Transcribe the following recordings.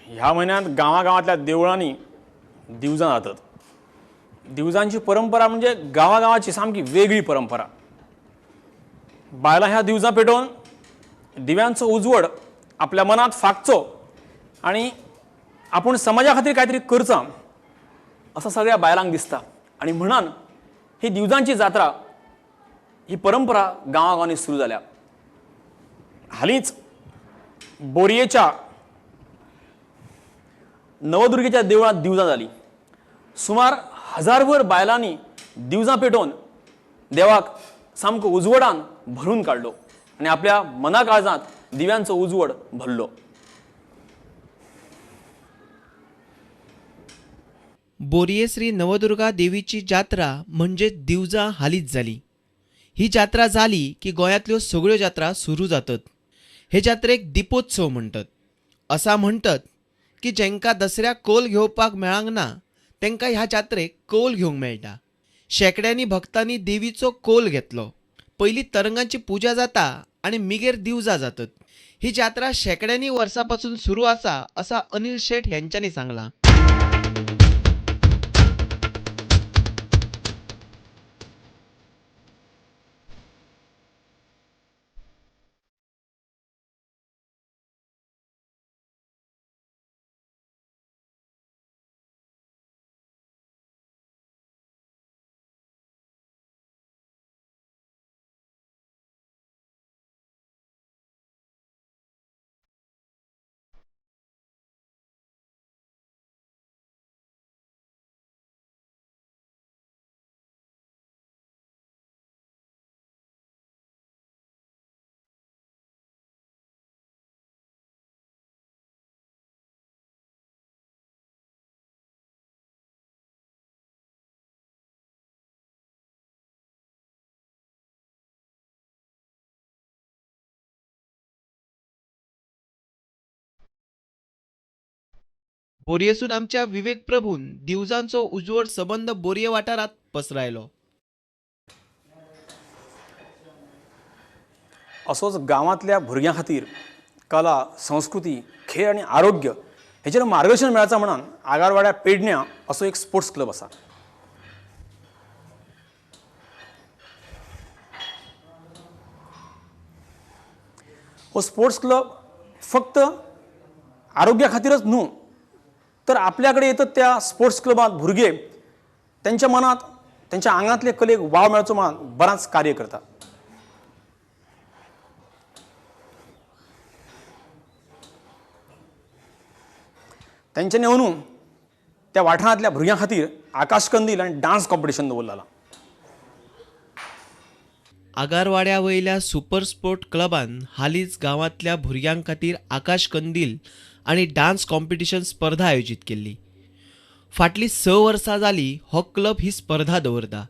ह्या म्हयन्यांत गांवागांवांतल्या देवळांनी दिवजां जातात. दिवजांची परंपरा म्हणजे गांवागांवाची सामकी वेगळी परंपरा. बायलां ह्या दिवजां पेटोवन दिव्यांचो उजवड आपल्या मनांत फांकचो आनी आपूण समाजा खातीर कांयतरी करचा असो सगळ्या बायलांक दिसता. आनी म्हणून ही दिवजांची जात्रा ही परंपरा गांवागांवांनी सुरू जाल्या. हालींच बोरयेच्या नवदुर्गेच्या देवळांत दिवजां जाली. सुमार हजारभर बायलांनी दिवजां पेटोवन देवाक सामको उजवडान भरून काडलो आनी आपल्या मना काळजांत दिव्यांचो उजवड भरलो. बोरये श्री नवदुर्गा देवीची जात्रा म्हणजे दिवजां हालींच जाली. ही जात्रा जाली की गोंयांतल्यो सगळ्यो जात्रा सुरू जातात. हे जात्रेक दीपोत्सव म्हणटात. असा म्हणटात की जेंकां दसऱ्याक कौल घेवपाक मेळांक ना तेंकां ह्या जात्रेक कौल घेवंक मेळटा. शेंकड्यांनी भक्तांनी देवीचो कौल घेतलो. पयलीं तरंगांची पुजा जाता आनी मिगेर दिवजां जातात. ही जात्रा शेंकड्यांनी वर्सां पासून सुरू आसा असा अनिल शेठ हेंच्यांनी सांगलां. बोरयेसून आमच्या विवेक प्रभून दिवजांचो उजवड सबंद बोरये वाठारात पसरायलो. असोच गांवांतल्या भुरग्यां खातीर कला, संस्कृती, खेळ आनी आरोग्य हेचेर मार्गदर्शन मेळचा म्हणून आगारवाड्या पेडण्या असो एक स्पोर्ट्स क्लब आसा. हो स्पोर्ट्स क्लब फक्त आरोग्या खातीरच न्हू तर आपल्याकडे येतात त्या स्पोर्ट्स क्लबांत भुरगे त्यांच्या मनात त्यांच्या आंगांतले कलेक वाव मेळचो म्हणून बराच कार्य करतात. त्यांच्यानी अंदू त्या वाठारांतल्या भुरग्यां खातीर आकाशकंदील आनी डान्स कॉम्पिटिशन दवरलें. आगारवाड्या वयल्या सुपर स्पोर्ट क्लबान हालींच गांवांतल्या भुरग्यां खातीर आकाशकंदील आनी डान्स कॉम्पिटिशन स्पर्धा आयोजीत केल्ली. फाटलीं 6 वर्सां जाली हो क्लब ही स्पर्धा दवरता.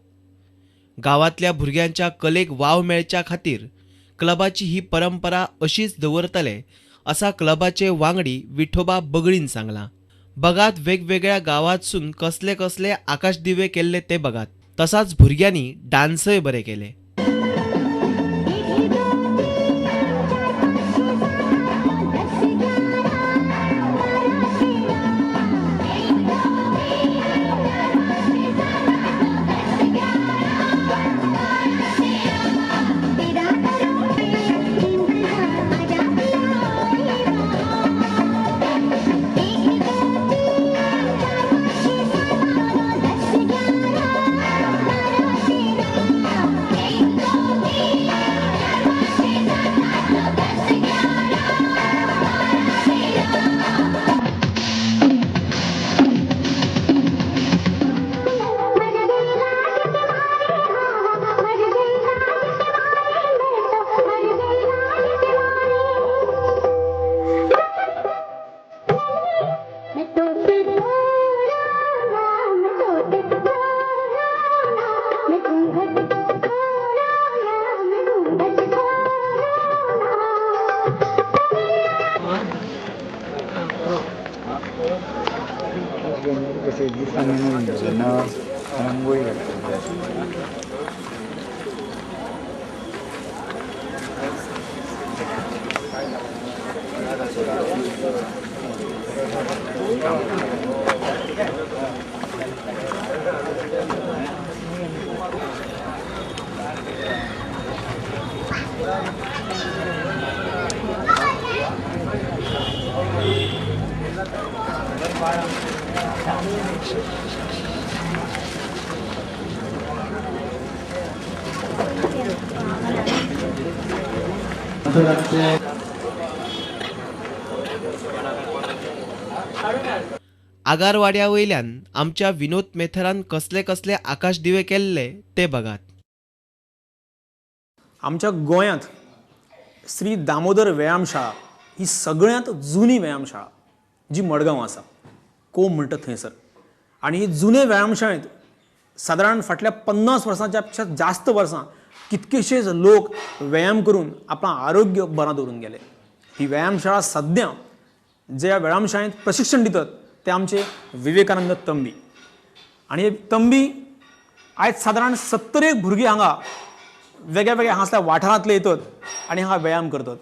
गांवांतल्या भुरग्यांच्या कलेक वाव मेळच्या खातीर क्लबाची ही परंपरा अशीच दवरतले असा क्लबाचे वांगडी विठोबा बगळीन सांगलां. बघात वेगवेगळ्या गांवांतसून कसले कसले आकाश दिवे केल्ले ते बघात, तसाच भुरग्यांनी डान्सय बरे केले. आगारवाड्या वयल्यान आमच्या विनोद मेथरान कसले कसले आकाश दिवे केल्ले ते बघात. आमच्या गोंयांत श्री दामोदर व्यायामशाळा ही सगळ्यांत जुनी व्यायामशाळा जी मडगांव आसा, कोम म्हणटा थंयसर. आनी ही जुने व्यायामशाळेंत सादारण फाटल्या 50 वर्सांच्या पेक्षा जास्त वर्सां कितकेशेच लोक व्यायाम करून आपणां आरोग्य बरें दवरून गेले. ही व्यायामशाळा सद्या जे ह्या व्यायामशाळेंत प्रशिक्षण दितात ते आमचे विवेकानंद तंबी. आनी हे तंबी आयज सादारण 70 भुरगीं हांगा वेगळ्या वेगळ्या हांगासल्या वाठारांतले येतात आनी हांगा व्यायाम करतात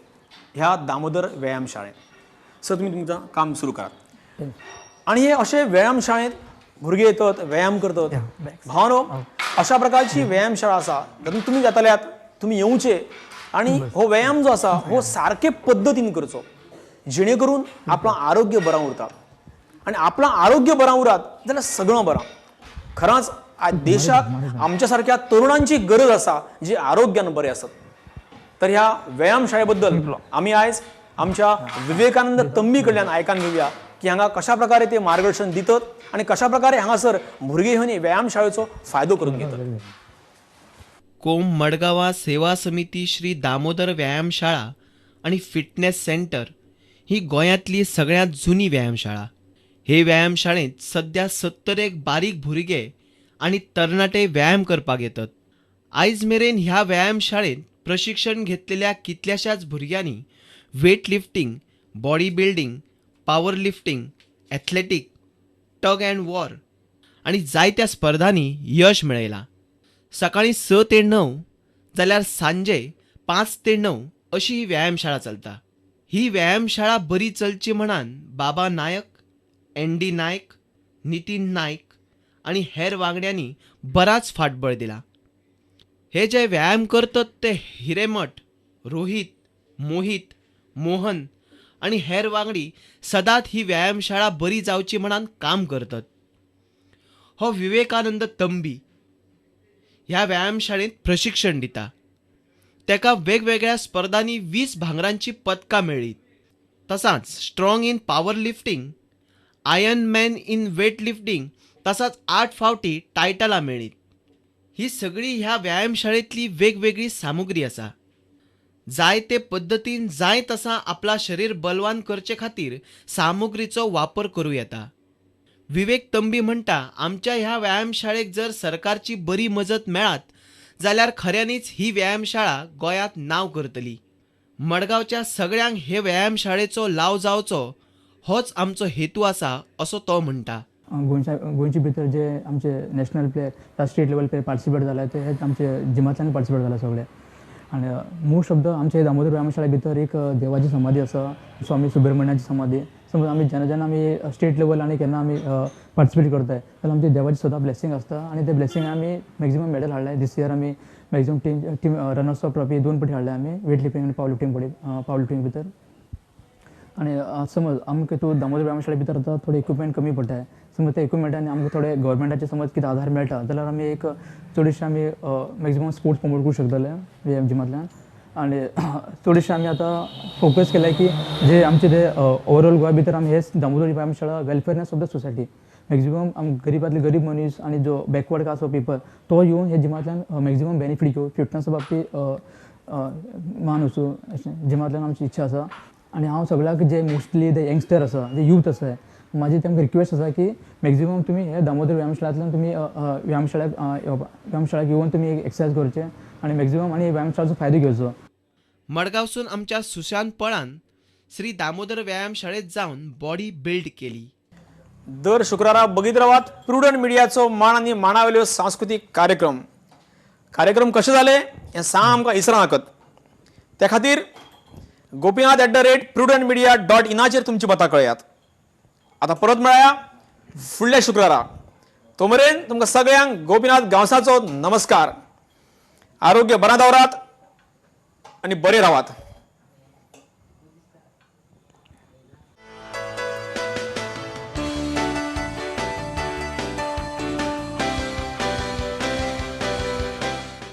ह्या दामोदर व्यायामशाळेंत. सर तुमी तुमचें काम सुरू करात. आनी हे अशे व्यायामशाळेंत भुरगे येतात, व्यायाम करतात. भावानो, अशा प्रकारची व्यायामशाळा आसा तातूंत तुमी जातल्यात, तुमी येवचे आनी हो व्यायाम जो आसा हो सारके पद्दतीन करचो जेणे करून आपणां आरोग्य बरें उरता. आनी आपणां आरोग्य बरें उरात जाल्यार सगळें बरें. खरेंच आज देशाक आमच्या सारक्या तरुणांची गरज आसा जी आरोग्यान बरे आसत. तर ह्या व्यायामशाळे बद्दल आमी आयज आमच्या विवेकानंद तंबी कडल्यान आयकान घेवया की हांगा कशा प्रकारे ते मार्गदर्शन दितात आनी कशा प्रकारे हांगासर भुरगे येवन व्यायामशाळेचो फायदो करून घेतात. कोम मडगांवा सेवा समिती श्री दामोदर व्यायामशाळा आनी फिटनेस सेंटर ही गोंयांतली सगळ्यांत जुनी व्यायामशाळा. हे व्यायामशाळेंत सद्या 70 बारीक भुरगे आनी तरणाटे व्यायाम करपाक येतात. आयज मेरेन ह्या व्यायामशाळेंत प्रशिक्षण घेतलेल्या कितल्याशाच भुरग्यांनी weight lifting, body building, power lifting, athletic, tug and war आनी जायत्या स्पर्धांनी यश मेळयलां. सकाळीं 6 ते 9 जाल्यार सांजे 5 ते 9 अशी ही व्यायामशाळा चलता. ही व्यायामशाळा बरी चलची म्हणान बाबा नायक, एन डी नायक, नितीन नायक आनी हेर वांगड्यांनी बराच फाटबळ दिला. हे जे व्यायाम करतात ते हिरेमठ, रोहित, मोहित, मोहन आनी हेर वांगडी सदांच ही व्यायामशाळा बरी जावची म्हणान काम करतात. हो विवेकानंद तंबी ह्या व्यायामशाळेंत प्रशिक्षण दिता. तेका वेगवेगळ्या स्पर्धांनी 20 भांगरांची पदकां मेळ्ळी. तसांच strong in power lifting, iron man in weight lifting तसांच 8 फावटी टायटलां मेळ्ळीं. ही सगळी ह्या व्यायामशाळेंतली वेगवेगळी सामुग्री आसा. जाय ते पद्दतीन जाय तसा आपला शरीर बलवान करचे खातीर सामुग्रीचो वापर करूं येता. विवेक तंबी म्हणटा, आमच्या ह्या व्यायामशाळेक जर सरकारची बरी मजत मेळत जाल्यार खऱ्यांनीच ही व्यायामशाळा गोंयांत नांव करतली. मडगांवच्या सगळ्यांक हे व्यायामशाळेचो लाव जावचो होच आमचो हेतू आसा असो तो म्हणटा. गोंयचे भितर जे आमचे national player, state level player participate जाले ते हेच आमचे जिमांतल्यान पार्टिसिपेट जाले सगळे. आनी मोस्ट ऑफ the आमचे दामोदर व्यायामशाळे भितर एक देवाची समाधी आसा, स्वामी सुब्रमण्याची समाधी. समज आमी जेन्ना जेन्ना आमी स्टेट लेवल आनी केन्ना आमी पार्टिसिपेट करताय जाल्यार आमचे देवाची सदां ब्लेसींग आसता आनी ते ब्लेसींग आमी मॅक्झिमम मेडल हाडले. दीस इयर आमी maximum team runners up trophy 2 पटी हाडले आमी, वेट लिफ्टींग आनी पावर लिफ्टींग पावर लिफ्टींग भितर. आनी समज आमकां तूं दामोदर व्यायामशाळे भितर आतां थोडे इक्विपमेंट कमी पडटाय, समज त्या इक्विपमेंटान आमकां थोडे गव्हर्मेंटाचे समज कितें आधार मेळटा जाल्यार आमी एक चडशे आमी मॅक्झिमम स्पोर्ट्स प्रमोट करूंक शकतले जिमांतल्यान. आनी चडशे आमी आतां फोकस केलां की जे आमचे ते ओवरऑल गोंया भितर आमी हे दामोदर व्यायामशाळा वेलफेरनेस ऑफ the society maximum आम गरीबांतले गरीब मनीस आनी जो बॅकवर्ड कास्ट ऑफ पिपल तो येवन हे जिमांतल्यान मॅक्झिमम बेनिफीट घेवन फिटनसा बाबतींत मान वचूं अशें जिमांतल्यान आमची इच्छा आसा. आनी हांव सगळ्याक जे मोस्टली जे यंगस्टर आसा, जे यूथ आसा, म्हाजी तांकां रिक्वेस्ट आसा की मॅक्झिमम तुमी हे दामोदर व्यायामशाळांतल्यान तुमी व्यायामशाळेक येवन तुमी एक्सरसायज करचे आनी मॅक्झिमम आनी व्यायामशाळेचो फायदो घेवचो. मडगांवसून आमच्या सुशांत पळान श्री दामोदर व्यायामशाळेत जावन बॉडी बिल्ड केली. दर शुक्रारा बघित रावात प्रुडंट मिडियाचो मान आनी माणावेल्यो सांस्कृतीक कार्यक्रम. कार्यक्रम कशे जाले हें सामकां इसरा नाकत. त्या खातीर gopinath@prudentmedia.in तुमची मतां कळयात. आतां परत मेळया फुडल्या शुक्रारा. तो मेरेन तुमकां सगळ्यांक गोपीनाथ गांवसाचो नमस्कार. आरोग्य बरें दवरात आनी बरे रावात.